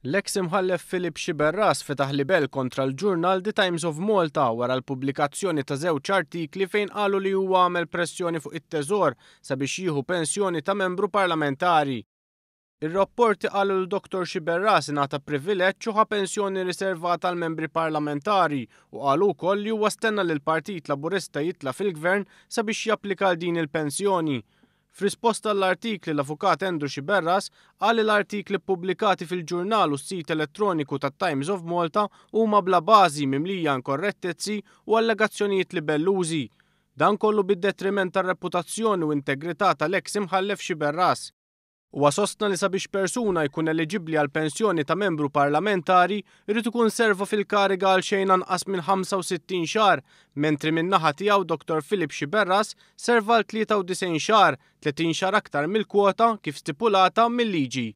L-eks Imħallef Philip Sciberras fetaħ libell kontra l-ġurnal The Times of Malta wara l-pubblikazzjoni ta' żewġ artikli fejn qalu li huwa għamel pressjoni fuq it-Teżor sabiex jieħu pensjoni ta' membru parlamentari. Ir-rapporti qalu li Dottor Sciberras ingħata privileġġ u ħa pensjoni riservata għal membri parlamentari u qalu wkoll li huwa stenna li l-Partit Laburista jitla' fil-Gvern sabiex japplika għal din il-pensjoni. F'risposta għall-artikli l-Avukat Andrew Sciberras qal li l-artikli ppubblikati fil-ġurnal u s-sit elettroniku tat-Times of Malta huma bla bażi, mimlija inkorrettezzi u allegazzjonijiet libellużi. Dan kollu bid-detriment tar-reputazzjoni u integrità tal-eks Imħallef Sciberras. Huwa sostna li sabiex persuna jkun eliġibbli għal pensjoni ta' membru parlamentari jrid ikun serva fil-kariga għal xejn anqas minn 65 xahar, mentri min-naħa tiegħu Dottor Philip Sciberras serva għal 93 xahar, 30 xahar aktar mill-kwota kif stipulata mil-liġi.